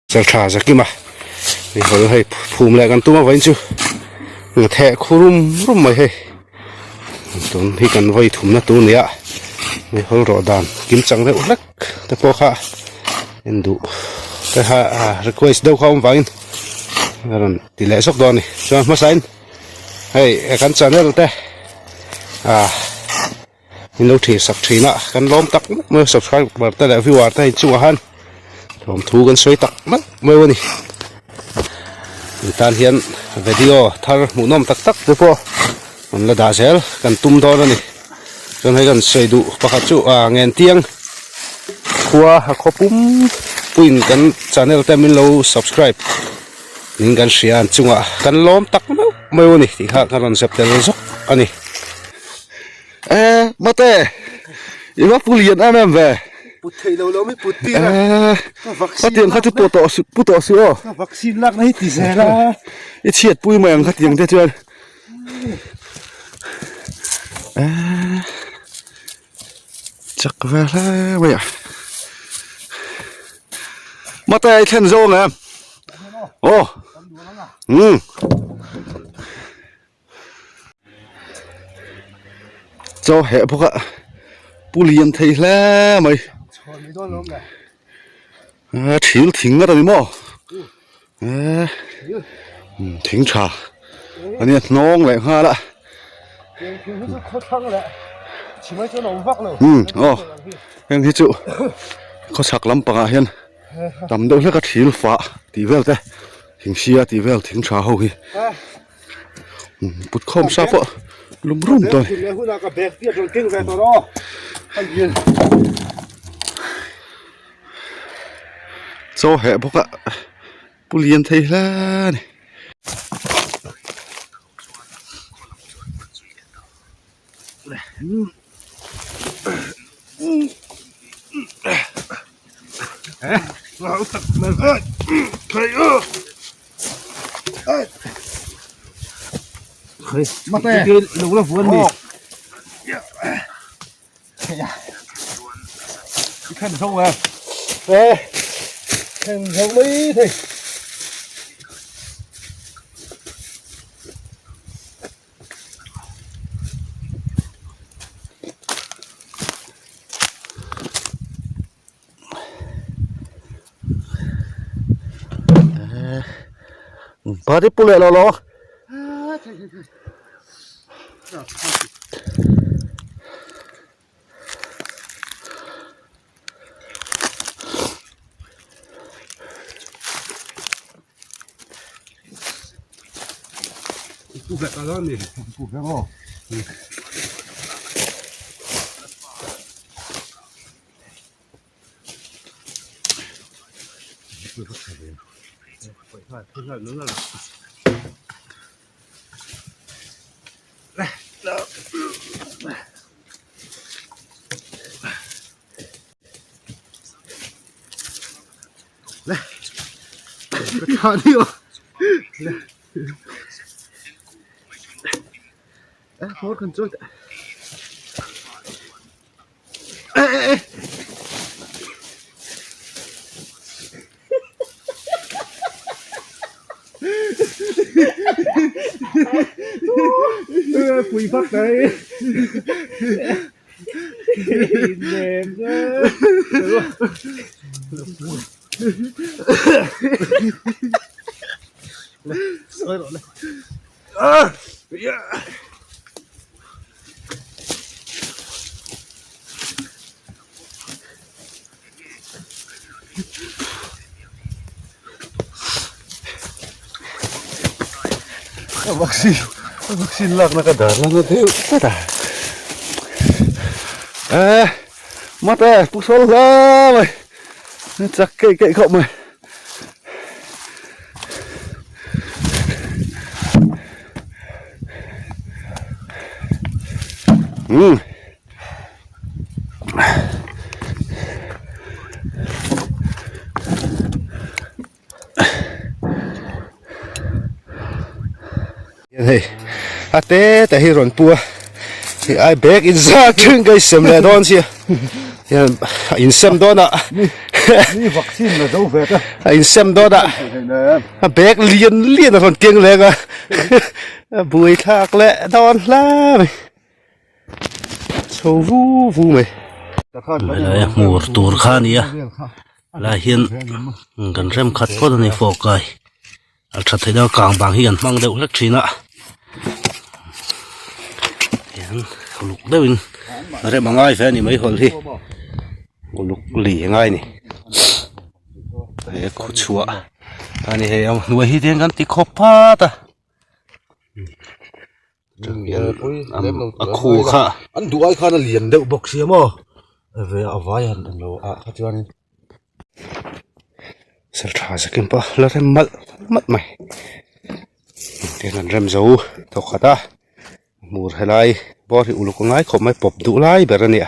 Chal tha zakima mi hawl hei phum leh kan tum a vawiin chu theh khu rum rum mai hei tun hi kan vawi thumna tur nia mi hawl rawh dan kim chang deuh hlek te pawh kha en duh te kha request deuh kha awm vangin a rawn ti leh zawk dawn a ni chuan hmasain hei kan channel te ah. Min lo thlir sak thin a, kan lawm tak meuh mai a, subscriber te leh viewer te inchungah khan lawmthu kan sawi tak meuh meuh a ni. In tan hian video thar hmuhnawm tak tak te pawh an la dah zel kan tum dawn a ni. Chuan hei kan sawi duh pakhat chu ah Ngentiang khua a khaw pum puiin kan channel te min lo subscribe ning kan hria an chungah kan lawm tak meuh meuh a ni tih kha kan rawn zep tel zawk a ni. E mate i va pu lian em em ve put thei lo lo mi put tir a ka vaccine khatiang kha chu pu tawh suh pu tawh suh aw ka vaccine lak na hi ti zel a i chhiat pui mai ang khatiang te chuan e chak ve hle mai a mate i thlen zawng em aw umm. Chaw heh bawk a pu lian thei hle mai a thil thing ngat a ni maw eee thing tha a nia hnawng leh nghal a umm aw heng hi chu khawchhak lampangah hian tam deuh hlek a thil fah tih vel te thing sia tih vel thing tha ho hi. Put khawm sa pawh lum rum dawn. Chaw heh bawk a pu lian thei hle a ni. Pari pu leh lo lo. Vaccine vaccine lakna ka dar lana deuh tlat a eh mate pu sawl hle mai chak keih keih khawp mai. Umm hei a te te hi rawn pu a hei ai bag in zat thin ka insem leh dawn sia hian insem dawn ah. Mi vaccine la zo ve ta. A insem dawn a. A bag lian lian a rawn keng leng a. A buai thlak leh dawn hle mai. Chho vu vu mai. Helai a hmur tur kha a ni a. Helai hian kan rem khat phawt a ni fawhkai. A tha thei deuh a kang bang hi kan hmang deuh hlek thin a hian uluk deuhin rem a ngai ve a ni mai hawl hi uluk li a ngai a ni he khaw chhuah a ni hei a hnuai hi tihian kan ti khawp phat a a khu kha an duh ai khan a lian deuh bawk sia maw ve a vai han lo ah kha chuanin. Sir tha zakin pawh la rem malh malh mai tin an rem zo tawh khat a hmur helai bawr hi uluk a ngai khawp mai pawp duh lai ber a nia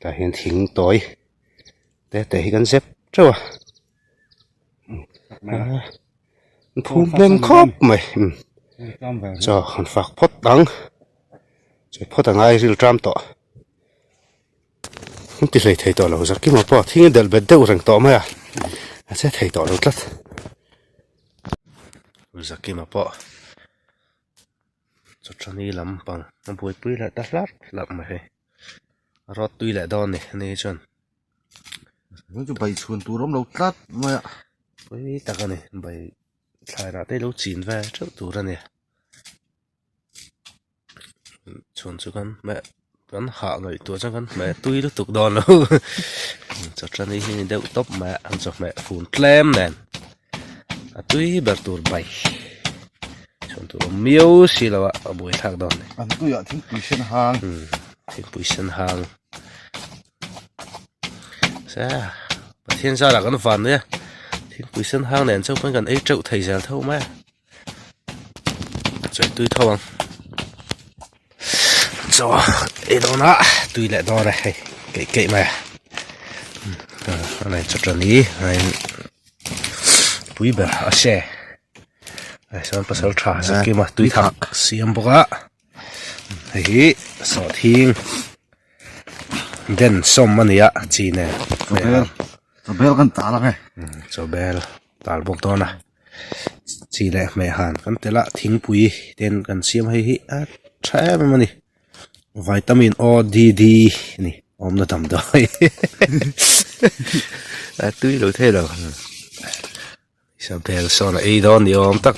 tah hian thing tawi te te hi kan zep teuh a an phum hnem khawp mai chaw han fak phawt ang chaw phawt a ngai ril ṭam tawh. An ti hlei thei tawh lo Zarkima pawh thing a delh bet deuh reng tawh mai a a che thei tawh lo tlat Zarkima pawh chawthani lampang a buaipui leh ta hlarh hlarh mai hei a rawt tui leh dawn a ni ani hi chuan chu bai chhun tur awm lo tlat mai a pui tak a ni bai thlai rah te hi lo chin ve teuh tur a ni. Chhun chu kan hmeh kan hah ngaihtuah chuan kan hmeh tui lutuk dawn lo chawhchani hi ni deuh tawp mai a an chawhmeh fun tlem nen a tui ber tur bai chhun tur awm miau si lo a a buai thlak dawn a ni an tuiah thingpui sen hang thingpui sen hang se Pathian zarah kan van mai a thingpui sen hang nen chauh pawn kan ei teuh thei zel tho mai a. Chawi tui tho ang chaw ei dawn a tui leh dawn e hei keih keih mai a a nei chaw tan hi pui ber a se hei sawn pasal tha zakima tui thak siam bawk a hei hi sawhthing den sawm a ni a chi nen chawbel kan tal ang e chawbel tal bawk dawn a. Chi leh hmeh han kan telh a thingpui ten kan siam hei hi a tha em em a ni vitamin O D D a ni awmna damdawi a tui lo thei lo bel sawn a ei dawn ni awm tak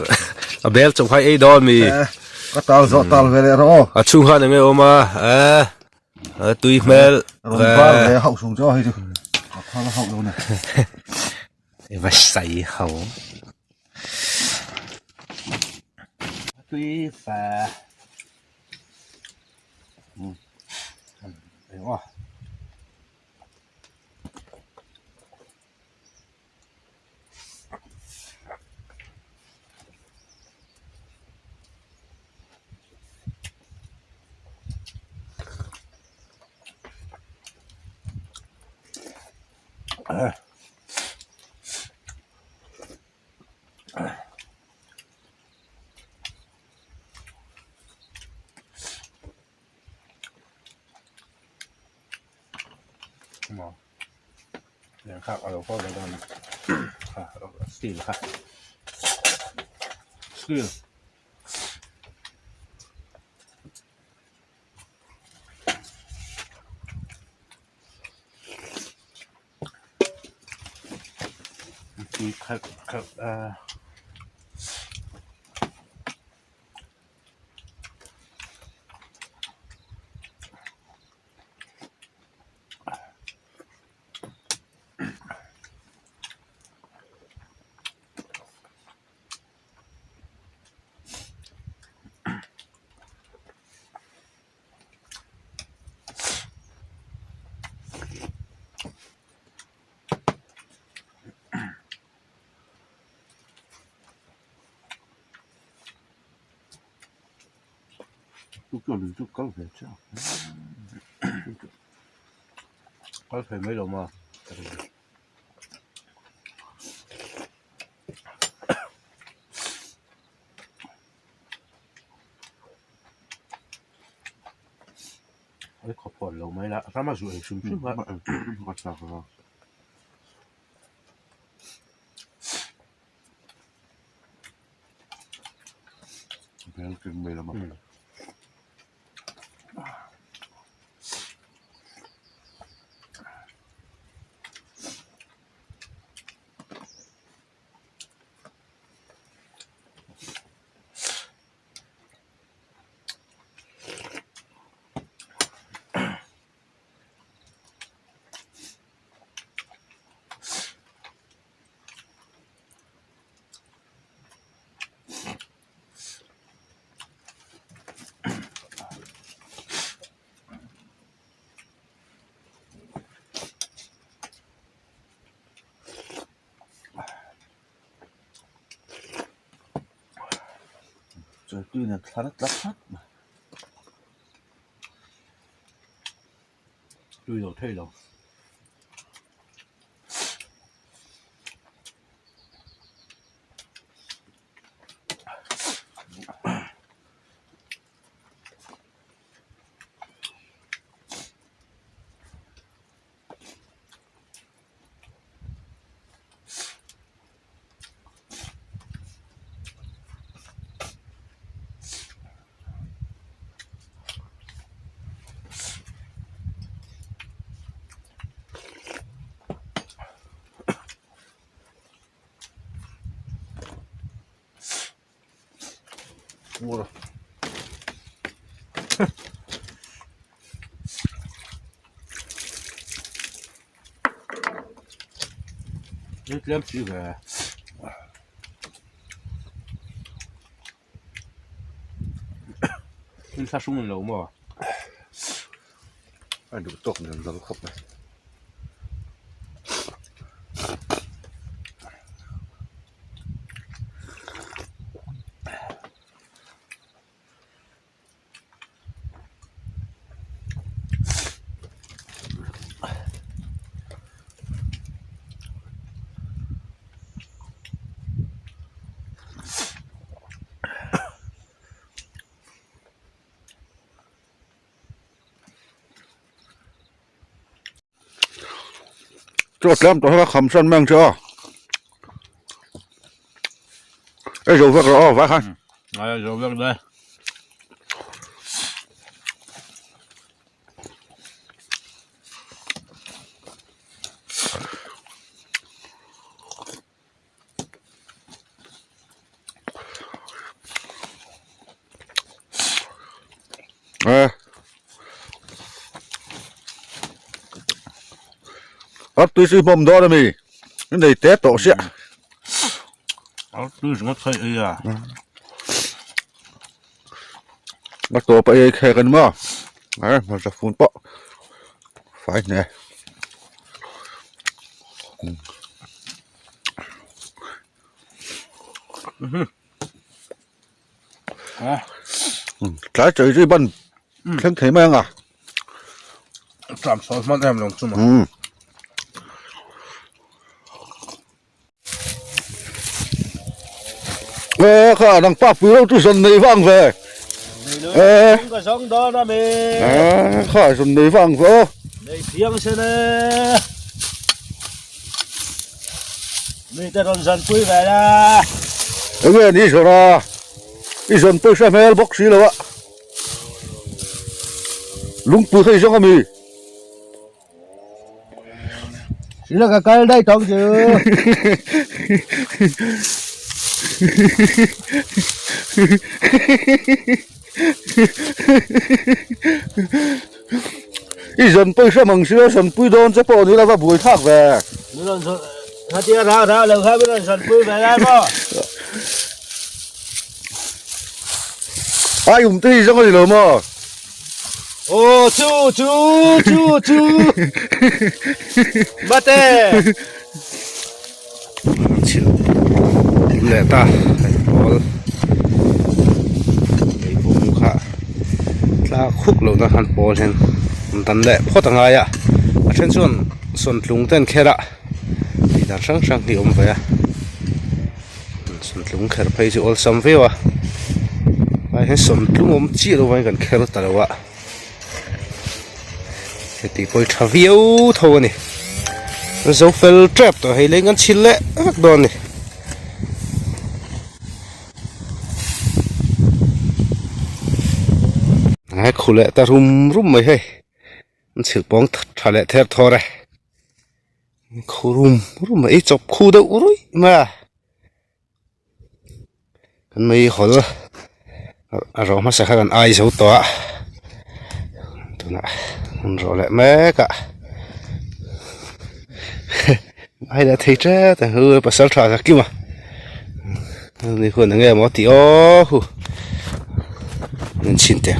a bel chauh kha a ei dawn mi ka tal zawh tal ve leh rawh aw a chhung khan eng nge awm a a tui hmel rawn bar ve hauh sung chu hei chu a phal hauh lo na. Va sai ho tui fa eng aw. Steel. Tui khalh khalh a. Kal thei mai lo maw? Ai khawp hawn lo mai la, rama zu ei hrim hrim a. Chawi nen thla tlat tlat mai. Tui lo thei lo. Mur. Tlem si ve. In thla hrung lo maw? A duh tawk nen dang khawp mai. Chaw tlem tawh hela kham san mai ang che aw ei zo vek rawh aw vai khan ai zo vek dai Eh. Ap tui si bom dawn ami. Nei te tawh sia. Ap tui ringawt kha ei a. A tawp a ei khek ani maw. Eh, hmarcha fun pawh fai hle. Tlai chawi chu i ban thleng thei mai ang a. Tram sawi hman em lo chu maw. Ê kha nang pa pui lo chu zan nei vang ve. Ê ka zawng dawn a mi. Ê kha zan nei vang ve aw. Nei thiang se ne. Mi te rawn zan pui ve la. Enge ni zawn a. I zawn pawisa hmel bawk si lo a. Lungpui kha i zawng a mi. Sila ka kal daih tawng chu. I zawn pawisa mang silo zawn pui dawn che pawh ni lova buai thlak ve. Mi rawn zawn khatia rau rau lo kha mi rawn zawn pui ve lai maw. Ai um te hi zawng a ni lo maw. Aw chu chu chu chu mate. Chhilh kim leh ta hei pawl leivung kha tla khuk loh na khan pawl hian an dan leh phawt a ngai a a then chuan sawntlung te an kher a tih dan hrang hrang hi a awm ve a. Sawntlung kher phei chu awlsam viau a ah hian sawntlung awm chiah lo vangin kan kher ta lo a heti pawh hi tha viau tho a ni zo fel tep tawh hei leng kan chhil leh vek dawn a ni. He khu leh ta rum rum mai hei an chhilh pawng tha leh ther thawr e khu rum rum mai ei chawp khu deuh ruih mai a kan mei hawl a rawh hmasa kha kan ai zo tawh a tunah an rawh leh mek a ai leh thei tep ang hu pasal tha ka kim a ni hun enge maw tih aw hu an chhin teh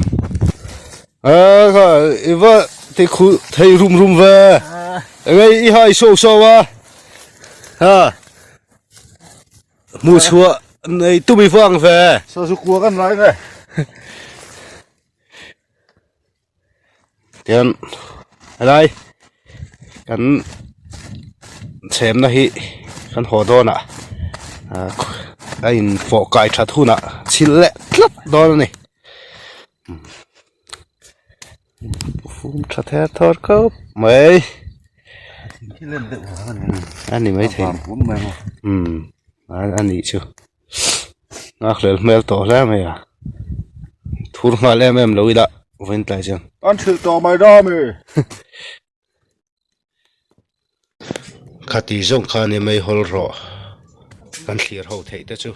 a kha i va ti khu thei rum rum ve enge i hai so so a ha Hmuh chhuah nei tumi vang ve. Sazu kua kan lai nge. Tian helai kan chhemna hi kan haw dawn ah a in fawh kai that hunah chhilh leh tlat dawn a ni. Fum tha ther thawr khawp mai a ni maithei umm a nih chu nghakhlel hmel tawh hle mai a thur nghal em em lo ila vawiin tlai chuan. An hrilh tawh mai dam e. Khati zawng kha ni mai hawl rawh kan thlir ho theih te chu.